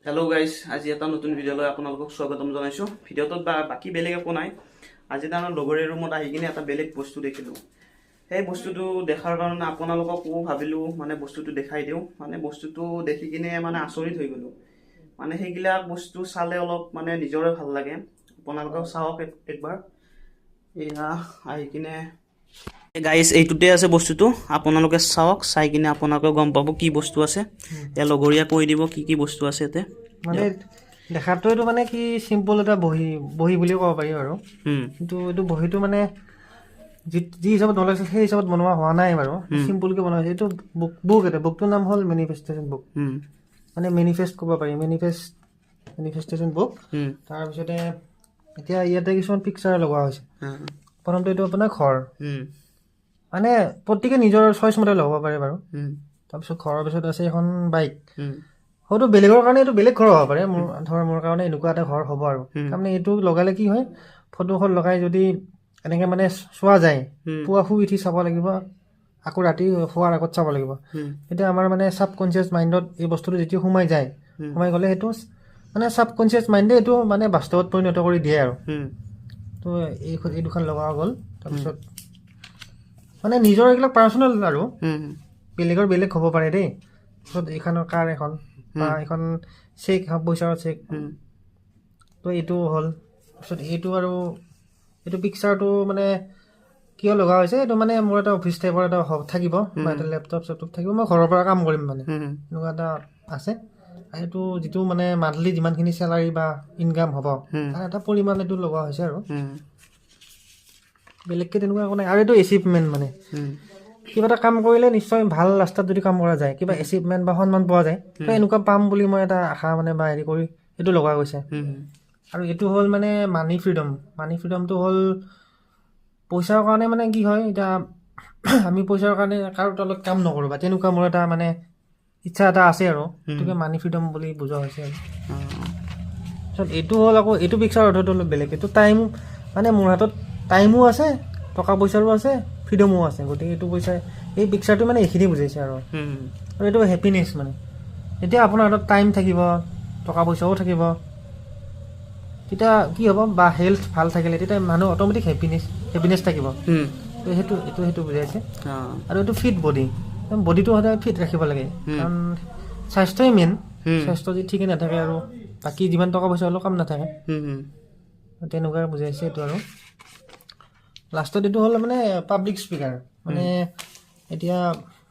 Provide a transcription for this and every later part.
Hello' guys, আজি এটা নতুন ভিডিঅ' লৈ আপোনালোকক স্বাগতম জনাইছোঁ। ভিডিঅ'টোত বা বাকী বেলেগ একো নাই। আজি তাৰমানে লগৰীয়া ৰুমত আহি কিনে এটা বেলেগ বস্তু দেখিলোঁ। সেই বস্তুটো দেখাৰ কাৰণে আপোনালোককো ভাবিলোঁ মানে বস্তুটো দেখাই দিওঁ। মানে বস্তুটো দেখি কিনে মানে আচৰিত হৈ গ'লোঁ। মানে সেইবিলাক বস্তু চালে অলপ মানে নিজৰে ভাল লাগে। আপোনালোকেও চাওক একবাৰ। এয়া আহি কিনে গাইজ, এইটোতে আছে বস্তুটো। আপোনালোকে চাওক, চাই কিনে আপোনালোকেও গম পাব কি বস্তু আছে। এতিয়া লগৰীয়া কৈ দিব কি কি বস্তু আছে ইয়াতে। মানে দেখাটো এইটো মানে কি, চিম্পল এটা বহী বহী বুলিও ক'ব পাৰি বাৰু। কিন্তু এইটো বহীটো মানে যি যি হিচাপত বনাইছিল, সেই হিচাপত বনোৱা হোৱা নাই বাৰু। চিম্পলকৈ বনোৱা হৈছে। এইটো বুক বুক এটা বুকটোৰ নাম হ'ল মেনিফেষ্টেশ্যন বুক। মানে মেনিফেষ্ট ক'ব পাৰি, মেনিফেষ্টেশ্যন বুক। তাৰপিছতে এতিয়া ইয়াতে কিছুমান পিকচাৰ লগোৱা হৈছে। প্ৰথমটো এইটো আপোনাৰ ঘৰ। মানে প্ৰত্যেকে নিজৰ চইচ মতে লগাব পাৰে বাৰু। তাৰপিছত ঘৰৰ পিছত আছে এখন বাইক। হয়তো বেলেগৰ কাৰণে এইটো বেলেগ ঘৰ হ'ব পাৰে, মোৰ ধৰ মোৰ কাৰণে এনেকুৱা এটা ঘৰ হ'ব আৰু। তাৰমানে এইটো লগালে কি হয়, ফটোখন লগাই যদি এনেকৈ মানে চোৱা যায়, পুৱা শুই উঠি চাব লাগিব, আকৌ ৰাতি শোৱাৰ আগত চাব লাগিব। তেতিয়া আমাৰ মানে ছাবকনচিয়াছ মাইণ্ডত এই বস্তুটো যেতিয়া সোমাই যায়, সোমাই গ'লে সেইটো মানে ছাবকনচিয়াছ মাইণ্ডে এইটো মানে বাস্তৱত পৰিণত কৰি দিয়ে আৰু। তো এই দুখন লগোৱা গ'ল। তাৰপিছত মানে নিজৰ এইবিলাক পাৰ্চনেল আৰু, বেলেগৰ বেলেগ হ'ব পাৰে দেই। তাৰপিছত এইখনৰ কাৰ এখন বা এইখন চেক, পইচাৰ চেক। তো এইটো হ'ল। তাৰপিছত এইটো আৰু এইটো পিকচাৰটো মানে কিয় লগা হৈছে, এইটো মানে মোৰ এটা অফিচ টাইপৰ এটা থাকিব বা এটা লেপটপ চেপটপ থাকিব, মই ঘৰৰ পৰা কাম কৰিম, মানে এনেকুৱা এটা আছে। আৰু এইটো যিটো মানে মান্থলি যিমানখিনি চেলাৰী বা ইনকাম হ'ব, তাৰ এটা পৰিমাণ এইটো লগোৱা হৈছে আৰু। বেলেগকৈ তেনেকুৱা একো নাই। আৰু এইটো এচিভমেণ্ট, মানে কিবা এটা কাম কৰিলে নিশ্চয় ভাল ৰাস্তাত যদি কাম কৰা যায়, কিবা এচিভমেণ্ট বা সন্মান পোৱা যায়। তো এনেকুৱা পাম বুলি মই এটা আশা মানে বা হেৰি কৰি এইটো লগোৱা গৈছে। আৰু এইটো হ'ল মানে মানি ফ্ৰীডম। মানি ফ্ৰীডমটো হ'ল পইচাৰ কাৰণে, মানে কি হয়, এতিয়া আমি পইচাৰ কাৰণে কাৰো তলত কাম নকৰোঁ বা তেনেকুৱা মোৰ এটা মানে ইচ্ছা এটা আছে আৰু, সেইটোকে মানি ফ্ৰীডম বুলি বুজোৱা হৈছে। আৰু তাৰপিছত এইটো হ'ল আকৌ এইটো পিকচাৰ অৰ্থটো অলপ বেলেগ। এইটো টাইম, মানে মোৰ হাতত টাইমো আছে, টকা পইচাৰো আছে, ফ্ৰীডমো আছে। গতিকে এইটো পইচা এই পিকচাৰটো মানে এইখিনি বুজাইছে আৰু। আৰু এইটো হেপিনেছ, মানে যেতিয়া আপোনাৰ হাতত টাইম থাকিব, টকা পইচাও থাকিব, তেতিয়া কি হ'ব, বা হেল্থ ভাল থাকিলে তেতিয়া মানুহ অট'মেটিক হেপিনেছ থাকিব। তো সেইটো এইটো সেইটো বুজাইছে। আৰু এইটো ফিট বডি, বডিটো সদায় ফিট ৰাখিব লাগে, কাৰণ স্বাস্থ্যই মেইন। স্বাস্থ্য যদি ঠিকে নাথাকে আৰু বাকী যিমান টকা পইচা হ'লেও কাম নাথাকে। তেনেকুৱা বুজাইছে এইটো। আৰু লাষ্টত এইটো হ'ল মানে পাব্লিক স্পীকাৰ। মানে এতিয়া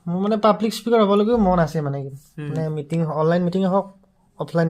মোৰ মানে পাব্লিক স্পীকাৰ হ'বলৈকেও মন আছে, মানে মানে মিটিং, অনলাইন মিটিং হওক, অফলাইন।